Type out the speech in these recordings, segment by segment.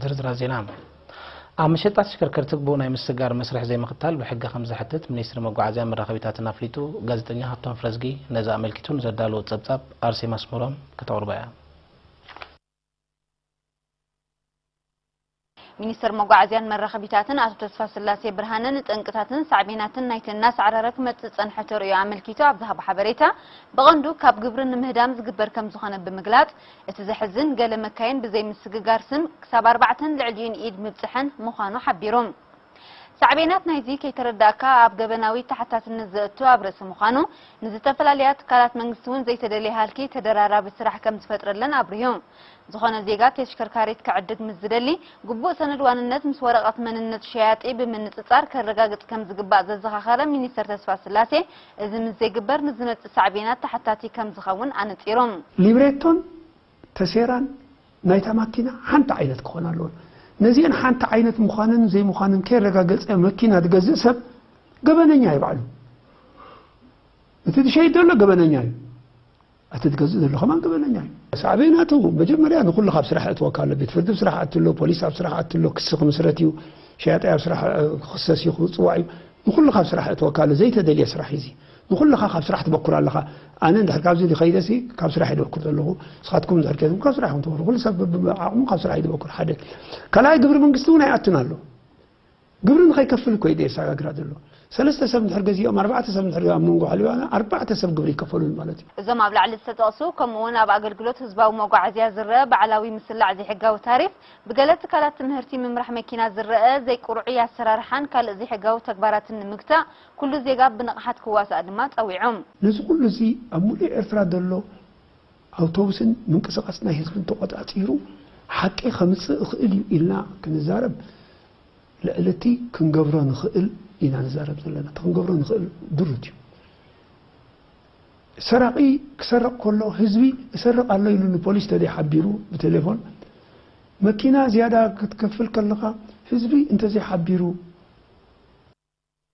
ዝርዝራት ዜና። ኣብ መሸጣ ተሽከርከርቲ ግቡእ ናይ ምስጋር መስርሕ ዘይምኽታል ብሕጊ ከም ዘሕትት ሚኒስትሪ መጓዓዝያን መራኸቢታትን ኣፍሊጡ። ጋዜጠኛ ሃብቶም ፍረዝጊ ነዚ ኣመልኪቱ ንዘዳለዎ ጸብጻብ ኣርሴማ ኣስመሮም ከተቕርቦ እያ። ሚኒስትር መጓዓዝያን መራኸቢታትን ኣቶ ተስፋስላሴ ብርሃነ፣ ንጠንቅታትን ሳዕቤናትን ናይቲ እናሳዕረረ ክመጽእ ዝጸንሐ ተርእዮ ኣመልኪቱ ኣብ ዝሃቦ ሓበሬታ፣ ብቐንዱ ካብ ግብሪ ንምህዳም ዝግበር ከም ዝኾነ ብምግላጽ፣ እቲ ዘሕዝን፣ ገለ መካይን ብዘይ ምስግጋር ስም ክሳብ ኣርባዕተን ልዕሊኡን ኢድ ምብጽሐን ምዃኑ ሓቢሩ። ሳዕቤናት ናይዚ ከይተረዳእካ ኣብ ገበናዊ ተሓታትነት ዘእቱ ኣብ ርእሲ ምዃኑ፣ ንዝተፈላለያ ትካላት መንግስቲ እውን ዘይተደልየ ሃልኪ ተደራራቢ ስራሕ ከም ዝፈጥረለን ኣብሪሁ። ዝኾነ ዜጋ ተሽከርካሪት ክዕድግ ምስ ዝደሊ፣ ግቡእ ሰነድ ዋንነት ምስ ወረቐት መንነት ሸያጢ ብምንጽጻር ከረጋግጽ ከም ዝግባእ ዘዘኻኸረ ሚኒስተር ተስፋስላሴ፣ እዚ ምስ ዘይግበር ንዝመጽእ ሳዕቤናት ተሓታቲ ከም ዝኸውን ኣነጺሩ። ሊብሬቶን ተሴራን ናይታ ማኪና ሓንቲ ዓይነት ክኾና ኣለወን። ነዚአን ሓንቲ ዓይነት ምዃነን ዘይምዃነን ከየረጋገጸ መኪና ዝገዝእ ሰብ ገበነኛ እዩ ባዕሉ። እቲ ዝሸይጥ ዘሎ ገበነኛ እዩ። እቲ ዝገዝእ ዘሎ ከማን ገበነኛ እዩ። ሳዕቤናቱ መጀመርያ ንኹሉ ካብ ስራሕ እትወካ ኣሎ። ቤት ፍርዲ ኣብ ስራሕ ኣትሎ፣ ፖሊስ ኣብ ስራሕ ኣትሎ፣ ክሲ ክምስረት እዩ፣ ሸያጣይ ኣብ ስራሕ ክኽሰስ እዩ፣ ክፅዋዕ እዩ። ንኹሉ ካብ ስራሕ እትወካ ኣሎ። ዘይተደልየ ስራሕ እዩ እዚ። ንኹልኻ ካብ ስራሕ ትበኩር ኣለኻ። ኣነ እንድሕር ካብዚ ከይደሲ ካብ ስራሕ ይደብኩር ዘለኹ። ንስኻትኩም እንድሕር ከይድኩም ካብ ስራሕ ትበኩር። ኩሉ ሰብ ብዓቕሙ ካብ ስራሕ ይድበኩር። ሓደ ካልኣይ ግብሪ መንግስቲ እውን ኣይኣትን ኣሎ። ግብሪ ንኸይከፍል እኮ እዩ ዘሰጋግራ ዘሎ። ሰለስተ ሰብ እንድሕር ገዚኦም ኣርባዕተ ሰብ እንድሕር ኣብ መንጎ ሓሊባና ኣርባዕተ ሰብ ግብሪ ይከፈሉን ማለት እዩ። እዞም ኣብ ላዕሊ ዝተጠቕሱ ከምኡ እውን ኣብ ኣገልግሎት ህዝባዊ መጓዓዝያ ዝረአ ባዕላዊ ምስላዕ ዘይሕጋዊ ታሪፍ፣ ብገለ ትካላት ትምህርቲ ምምራሕ መኪና ዝረአ ዘይቁርዑይ ኣሰራርሓን ካልእ ዘይሕጋዊ ተግባራትን ንምግታእ ኩሉ ዜጋ ብንቕሓት ክዋሳእ ድማ ጸዊዖም። ነዚ ኩሉ እዚ ኣብ ሙሉእ ኤርትራ ዘሎ ኣውቶቡስን ምንቅስቓስ ናይ ህዝብን ተቖጻጺሩ ሓቂ ከምጽእ እኽእል እዩ ኢልና ክንዛረብ ልዕሊ እቲ ክንገብሮ ንኽእል ኢና ንዛረብ ዘለና። እቲ ክንገብሮ ንኽእል ድሩት እዩ። ሰራቒ ክሰርቕ ከሎ ህዝቢ እሰርቕ ኣሎ ኢሉ ንፖሊስ ተዘይሓቢሩ ብቴሌፎን መኪና ዝያዳ ክትከፍል ከለኻ ህዝቢ እንተዘይሓቢሩ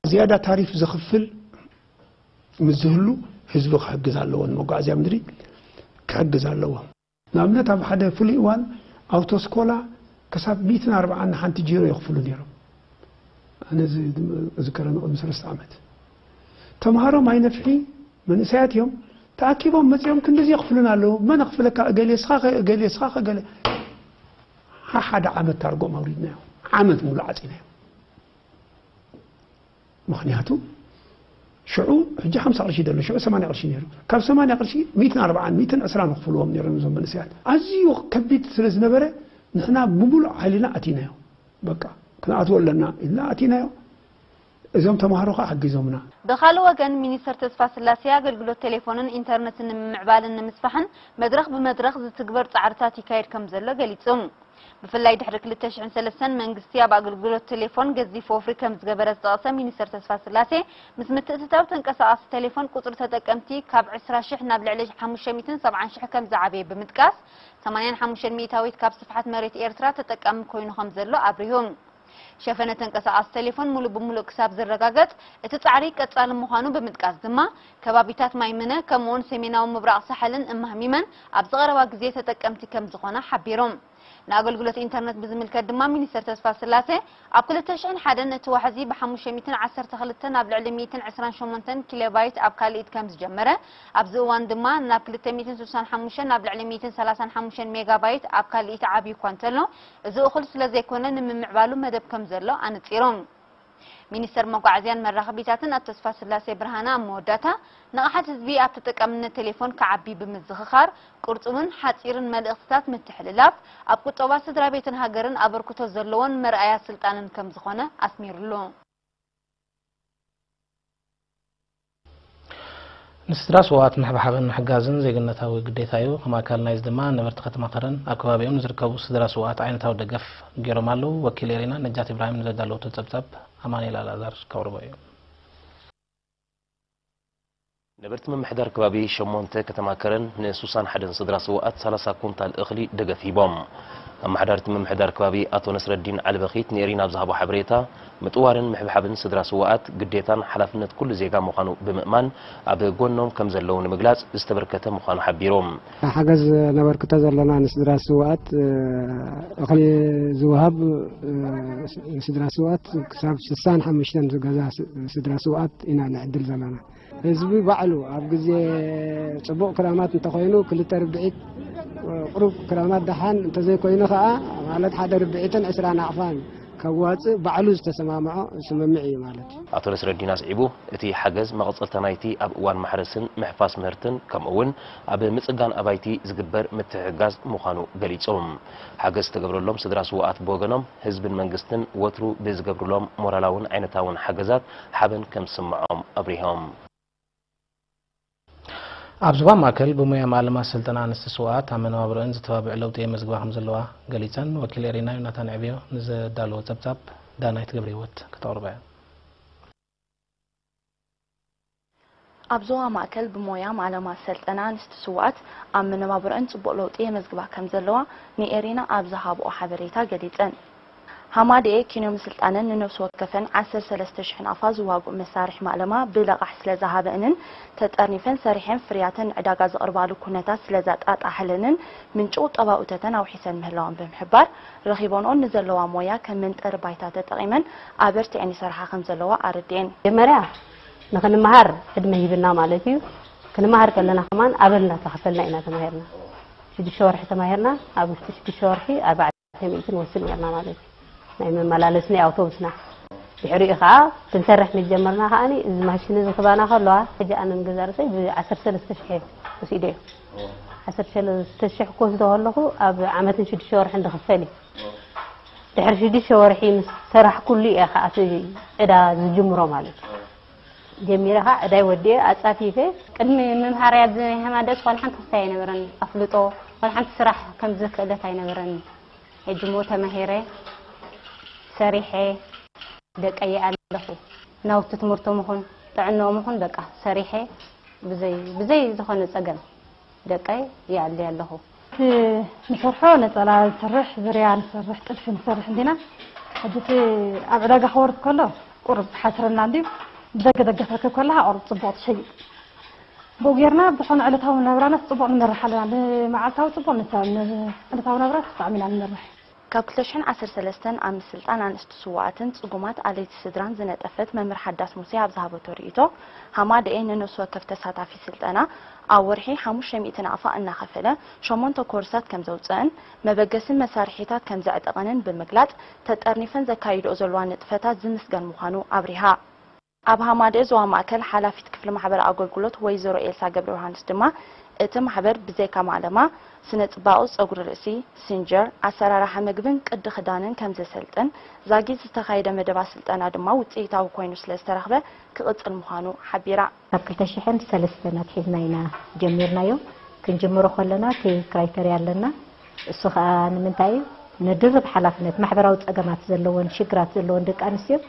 ዝያዳ ታሪፍ ዘኽፍል ምስ ዝህሉ ህዝቢ ክሕግዝ ኣለዎ፣ ንመጓዓዝያ ምድሪ ክሕግዝ ኣለዎ። ንኣብነት ኣብ ሓደ ፍሉይ እዋን ኣውቶስኮላ ክሳብ ሚእትን ኣርባዓን ንሓንቲ ጂሮ የኽፍሉ ነይሮም። ኣነ እዚ እዝከረ ንቕድሚ ሰለስተ ዓመት ተምሃሮ ማይ ነፍሒ መንእሰያት እዮም ተኣኪቦም መጺኦም ክንድዚ የኽፍሉና ኣለዉ። መን ኣኽፍለካ? እገሌ ስኻ ኸ እገሌ ስኻ ኸ እገሌ ሓደ ዓመት ታርጎም ኣውሪድናዮ። ዓመት ሙሉ ዓጺናዮ። ምኽንያቱ ሽዑ ሕጂ ሓምሳ ቅርሺ ደሎ ሽዑ ሰማንያ ቅርሺ ነይሩ። ካብ ሰማንያ ቅርሺ ሚእትን ኣርባዓን ሚእትን ዕስራን ክፍልዎም ነይሮም እዞም መንእሰያት። ኣዝዩ ከቢድ ስለ ዝነበረ ንሕና ብሙሉእ ሓይልና ኣቲናዮ። በቃ ክንኣትዎ ኣለና ኢልና ኣቲናዮ። እዞም ተምሃሮ ከዓ ሓጊዞምና። ብኻልእ ወገን ሚኒስተር ተስፋስላሴ ኣገልግሎት ቴሌፎንን ኢንተርነትን ንምምዕባልን ንምስፋሕን መድረኽ ብመድረኽ ዝትግበር ፃዕርታት ይካየድ ከም ዘሎ ገሊፁ። ብፍላይ ድሕሪ ክልተ ሽሕን ሰለስተን መንግስቲ ኣብ ኣገልግሎት ቴሌፎን ገዚፍ ወፍሪ ከም ዝገበረ ዝጠቐሰ ሚኒስተር ተስፋስላሴ፣ ምስ ምትእትታው ተንቀሳቓሲ ቴሌፎን ቁፅሪ ተጠቀምቲ ካብ ዕስራ ሽሕ ናብ ልዕሊ ሓሙሽተ ሚእትን ሰብዓን ሽሕ ከም ዝዓበየ ብምጥቃስ፣ ሰማንያን ሓሙሽተን ሚእታዊት ካብ ስፍሓት መሬት ኤርትራ ተጠቃሚ ኮይኑ ከም ዘሎ ኣብሪሁ። ሸፈነ ተንቀሳቓሲ ቴሌፎን ሙሉእ ብሙሉእ ክሳብ ዝረጋገጽ፣ እቲ ጻዕሪ ቀጻሊ ምዃኑ ብምጥቃስ ድማ፣ ከባቢታት ማይምነ ከምኡውን ሰሜናዊ ምብራቕ ሳሕልን እማህሚመን ኣብዚ ቀረባ ግዜ ተጠቀምቲ ከም ዝኾና ሓቢሩ። ንኣገልግሎት ኢንተርነት ብዝምልከት ድማ ሚኒስተር ተስፋስላሴ፣ ኣብ ክልተ ሽሕን ሓደን እቲ ዋሕዚ ብ ሓሙሽተ ሚእትን ዓሰርተ ክልተ ናብ ልዕሊ ሚእትን ዕስራን ሸሞንተን ኪሎባይት ኣብ ካልኢት ከም ዝጀመረ፣ ኣብዚ እዋን ድማ ናብ ክልተ ሚእትን ስሳን ሓሙሽተን ናብ ልዕሊ ሚእትን ሰላሳን ሓሙሽተን ሜጋባይት ኣብ ካልኢት ዓብዩ እኳ እንተሎ፣ እዚ እኹል ስለ ዘይኮነ ንምምዕባሉ መደብ ከም ዘሎ ኣነጺሩ። ሚኒስተር መጓዓዝያን መራኸቢታትን ኣቶ ተስፋስላሴ ብርሃነ ኣብ መወዳእታ፣ ንቕሓት ህዝቢ ኣብ ተጠቃምነት ቴሌፎን ክዓቢ ብምዝኽኻር፣ ቅርጹውን ሓጺርን መልእኽትታት ምትሕልላፍ፣ ኣብ ቁጠባ ስድራ ቤትን ሃገርን ኣበርክቶ ዘለዎን መርኣያ ስልጣንን ከም ዝኾነ ኣስሚሩሉ። ንስድራ ስውኣት ምሕብሓብን ምሕጋዝን ዜግነታዊ ግዴታ እዩ። ከም ኣካል ናይዚ ድማ ነበርቲ ከተማ ከረን ኣብ ከባቢኦም ንዝርከቡ ስድራ ስውኣት ዓይነታዊ ደገፍ ገይሮም ኣለዉ። ወኪል ኤሪና ነጃት ኢብራሂም ንዘዳለወቶ ጸብጻብ ኣማኑኤል ኣልኣዛር ከቕርቦ እዩ። ነበርቲ ምምሕዳር ከባቢ ሸሞንተ ከተማ ከረን ንሱሳን ሓደን ስድራ ስውኣት ሰላሳ ኩንታል እኽሊ ደገፍ ሂቦም። ኣመሓዳርቲ ምምሕዳር ከባቢ ኣቶ ነስረዲን ዓሊበኺት ንኤሪና ኣብ ዝሃቦ ሓበሬታ፣ ምጥዋርን ምሕብሓብን ስድራ ስውኣት ግዴታን ሓላፍነት ኩሉ ዜጋ ምዃኑ ብምእማን፣ ኣብ ጎኖም ከም ዘለዉ ንምግላጽ ዝተበርከተ ምዃኑ ሓቢሩ። ሓገዝ ነበርክቶ ዘለና ንስድራ ስውኣት፣ እ፣ እኽሊ ዝወሃብ፣ እ፣ ስድራ ስውኣት ክሳብ ስሳን ሓሙሽተን ዝገዛ ስ-፣ ስድራ ስውኣት ኢና ንዕድል ዘለና። ህዝቢ ባዕሉ ኣብ ግዜ ጽቡቕ ክራማት እንተኾይኑ ክልተ ርብዒት፣ ቁሩብ ክራማት ደሓን እንተዘይኮይኑ ኸኣ ማለት ሓደ ርብዒትን ዕስራ ናቕፋን ከዋጽእ ባዕሉ ዝተሰማምዖ ስምምዕ እዩ ማለት እዩ። ኣቶ ነስረዲን ኣስዒቡ፣ እቲ ሓገዝ መቐጸልታ ናይቲ ኣብ እዋን ማሕረስን ምሕፋስ ምህርትን ከምኡ እውን ኣብ ምጽጋን ኣባይቲ ዝግበር ምትሕግጋዝ ምዃኑ ገሊጹ። ሓገዝ ዝተገብረሎም ስድራ ስውኣት ብወገኖም ህዝብን መንግስትን ወትሩ ብዝገብሩሎም ሞራላውን ዓይነታውን ሓገዛት ሓበን ከም ዝስምዖም ኣብሪሆም። ኣብ ዞባ ማእከል ብሞያ ማእለማ ስልጠና ኣንስቲ ስውኣት ኣብ መነባብሮኣን ዝተባብዕ ለውጢ የመዝግባ ከም ዘለዋ ገሊጸን። ወኪል ኤሪና ዮናታን ዕብዮ ንዘዳለዎ ጸብጻብ ዳናይት ገብረ ህይወት ከተቕርቦ እያ። ኣብ ዞባ ማእከል ብሞያ ማእለማ ስልጠና ኣንስቲ ስውኣት ኣብ መነባብሮኣን ጽቡቕ ለውጢ የመዝግባ ከም ዘለዋ ንኤሪና ኣብ ዝሃብኦ ሓበሬታ ገሊጸን። ሃማደኤ ኪኖ ምስልጣነን ንነፍሲ ወከፈን ዓሰርተ ሰለስተ ሽሕ ናቕፋ ዝዋግኡ መሳርሒ ማእለማ ብለቓሕ ስለ ዝሃበእንን ተጠርኒፈን ሰሪሐን ፍርያተን ንዕዳጋ ዘቕርባሉ ኩነታት ስለ ዘጣጣሓለንን ምንጪ ቁጠባዊ እቶተን ኣውሒሰን ምህላወን ብምሕባር፣ ረኺበንኦ ንዘለዋ ሞያ ከም መንጠሪ ባይታ ተጠቒመን ኣበርቲዐን ይሰርሓ ከም ዘለዋ ኣረዲኤን። መጀመርያ ንኽንመሃር ዕድመ ሂብና ማለት እዩ። ክንመሃር ከለና ከማን ኣበል እናተኸፈልና ኢና ተማሂርና። ሽዱሽተ ወርሒ ተማሂርና፣ ኣብ ውሽጢ ሽዱሽተ ወርሒ ኣርባዕተ ሚእቲ ንወስድ ነርና ማለት እዩ። ናይ መመላለሲ ናይ ኣውቶቡስና። ድሕሪኡ ከዓ ክንሰርሕ ምስ ጀመርና ከዓኒ እዚ ማሽን እዚ ክባና ከለዋ፣ ሕጂ ኣነ ንገዛ ርእሰይ ብ ዓሰርተ ሰለስተ ሽሕ ወሲደዮ። ዓሰርተ ሰለስተ ሽሕ ክወስዶ ከለኹ ኣብ ዓመትን ሽዱሽተ ወርሕን ዝኽፈል እዩ። ድሕሪ ሽዱሽተ ወርሒ ምስ ሰራሕኩሉ እየ ከዓ እቲ ዕዳ ዝጅምሮ ማለት እዩ። ጀሚረ ከዓ ዕዳይ ወዲኤ ኣጻፊፈ። ቅድሚ ምምሃረይ ኣብዚ ናይ ሃማደኤስ ዋላ ሓንቲ ክስታይ ኣይነበረን ኣፍልጦ፣ ዋላ ሓንቲ ስራሕ ከምዚ ክእለት ኣይነበረን። ሕጂ እሞ ተማሂረ፣ ሰሪሐ፣ ደቀየ ኣለኹ። ናውቲ ትምህርቶም ይኹን ጥዕንኦም ይኹን በቃ ሰሪሐ ብዘይ፣ ብዘይ ዝኾነ ጸገም ደቀይ ይኣሊ ኣለኹ። እቲ ንሰርሖ ነጸላ ንሰርሕ፣ ዝርያ ንሰርሕ፣ ጥልፊ ንሰርሕ እንዲና። ሕጂ እቲ ኣብ ዕዳጋ ክወርድ ከሎ ቁሩብ ሓስረና እንድዩ። ብደገ ደገ ትረክብ ከለኻ ቁሩብ ጽቡቕ ትሸይጥ። ብኡ ጌርና ብዝኾነ ዕለታዊ ናብራናስ ጽቡቕ ንመርሕ ኣለና። ንመዓልታዊ ጽቡቕ ንተ-፣ ንዕለታዊ ናብራ ብጣዕሚ ኢና ንመርሕ። ካብ ክልተ ሽሕን ዓሰርተ ሰለስተን ኣብ ምስልጣን ኣንስቲ ስዉኣትን ጽጉማት ኣለይቲ ስድራን ዝነጠፈት መምህር ሓዳስ ሙሴ ኣብ ዝሃበቶ ርእይቶ፣ ሃማደኤ ንነፍሲ ወከፍ ተሳታፊ ስልጠና ኣብ ወርሒ ሓሙሽተ ሚእቲ ናቕፋ እናኸፈለ ሸሞንተ ኮርሳት ከም ዘውጽእን መበገስን መሳርሒታት ከም ዘዕጠቐንን ብምግላጽ፣ ተጠርኒፈን ዘካይድኦ ዘለዋ ንጥፈታት ዝምስገን ምዃኑ ኣብሪሃ። ኣብ ሃማደኤ ዞባ ማእከል ሓላፊት ክፍሊ ማሕበራዊ ኣገልግሎት ወይዘሮ ኤልሳ ገብረዮሃንስ ድማ፣ እቲ ማሕበር ብዘይካ ማእለማ፣ ስነ-ጽባቐ ጸጉሪ ርእሲ፣ ሲንጀር፣ ኣሰራርሓ መግብን ቅዲ ክዳንን ከም ዘሰልጥን፣ ዛጊት ዝተኻየደ መደባት ስልጠና ድማ ውጽኢታዊ ኮይኑ ስለ ዝተረኽበ ክቕጽል ምዃኑ ሓቢራ። ካብ ክልተ ሽሕን ሰለስተን ኣትሒዝና ኢና ጀሚርናዮ። ክንጅምሮ ከለና እቲ ክራይተርያ ኣለና። እሱ ኸኣ ንምንታይ እዩ? ንድርብ ሓላፍነት ማሕበራዊ ጸገማት ዘለወን፣ ሽግራት ዘለወን ደቂ ኣንስትዮ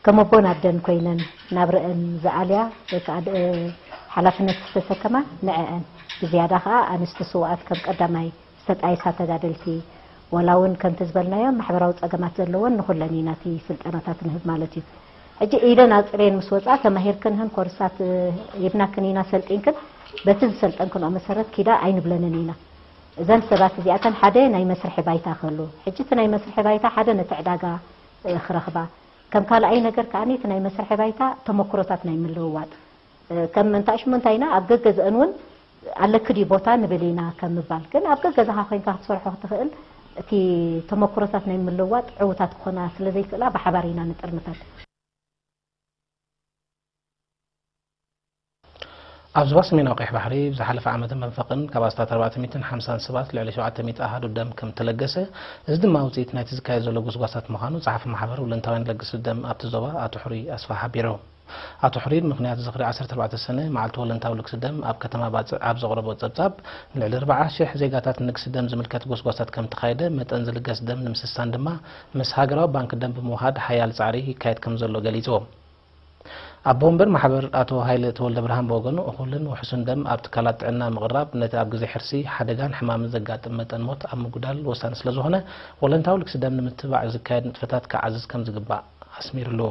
ከም ኣቦን ኣደን ኮይነን ናብረአን ዝኣልያ ወይ ከኣ ድ-፣ ሓላፍነት ዝተሰከማ ንዐአን። ብዝያዳ ከኣ ኣንስቲ ስዉኣት ከም ቀዳማይ ዝተጣየሳ ተጋደልቲ፣ ወላ እውን ከምቲ ዝበልናዮ ማሕበራዊ ጸገማት ዘለወን ንኹለን ኢና እቲ ስልጠናታት ንህብ ማለት እዩ። ሕጂ ኢለን ኣጽርየን ምስ ወጻ ተማሂርክንህን ኮርሳት፣ እ፣ ሂብናክን ኢና ሰልጢንክን፣ በቲ ዝሰልጠንክንኦ መሰረት ኪዳ ኣይንብለንን ኢና። እዘን ሰባት እዚኣተን ሓደ ናይ መስርሒ ባይታ ክህሉ፣ ሕጂ እቲ ናይ መስርሒ ባይታ ሓደ ነቲ ዕዳጋ፣ እ፣ ክረኽባ፣ ከም ካልኣይ ነገር ከኣ እቲ ናይ መስርሒ ባይታ ተመክሮታት ናይ ምልውዋጥ፣ እ፣ ከም እንታሽሙ እንታይ ኢና ኣብ ገገዝአን እውን ኣለኪ ድዩ ቦታ ንብል ኢና ከም ምባል፣ ግን ኣብ ገገዛኻ ኮይንካ ክትሰርሖ ክትኽእል እቲ ተመክሮታት ናይ ምልውዋጥ ዕዉታት ክኾና ስለ ዘይክእላ ብሓባር ኢና ንጥርንፈን። ኣብ ዞባ ሰሜናዊ ቀይሕ ባሕሪ ብዝሓለፈ ዓመትን መንፈቕን ካብ ኣስታት ኣርባዕተ ሚእትን ሓምሳን ሰባት ልዕሊ ሸውዓተ ሚእቲ ኣሃዱ ደም ከም እተለገሰ፣ እዚ ድማ ውጽኢት ናይቲ ዝካየድ ዘሎ ጎስጓሳት ምዃኑ ጸሓፊ ማሕበር ወለንታውያን ለገስቲ ደም ኣብቲ ዞባ ኣቶ ሕሩይ ኣስፋ ሓቢሩ። ኣቶ ሕሩይ ብምኽንያት ዝኽሪ ዓሰርተ ኣርባዕተ ሰነ መዓልቲ ወለንታዊ ልግሲ ደም ኣብ ከተማ ባጽዕ ኣብ ዘቕረቦ ጸብጻብ፣ ንልዕሊ ኣርብዓ ሽሕ ዜጋታት ንልግሲ ደም ዝምልከት ጎስጓሳት ከም እተኻየደ፣ መጠን ዝልገስ ደም ንምስሳን ድማ ምስ ሃገራዊ ባንክ ደም ብምውሃድ ሓያል ጻዕሪ ይካየድ ከም ዘሎ ገሊጹ። ኣቦ ወንበር ማሕበር ኣቶ ሃይለ ተወልደ ብርሃን ብወገኑ፣ እኹልን ውሑስን ደም ኣብ ትካላት ጥዕና ምቕራብ ነቲ ኣብ ግዜ ሕርሲ ሓደጋን ሕማምን ዘጋጥም መጠን ሞት ኣብ ምጉዳል ወሳኒ ስለዝኾነ፣ ወለንታዊ ልግሲ ደም ንምትብባዕ ዝካየድ ንጥፈታት ክዓዝዝ ከም ዝግባእ ኣስሚርሉ።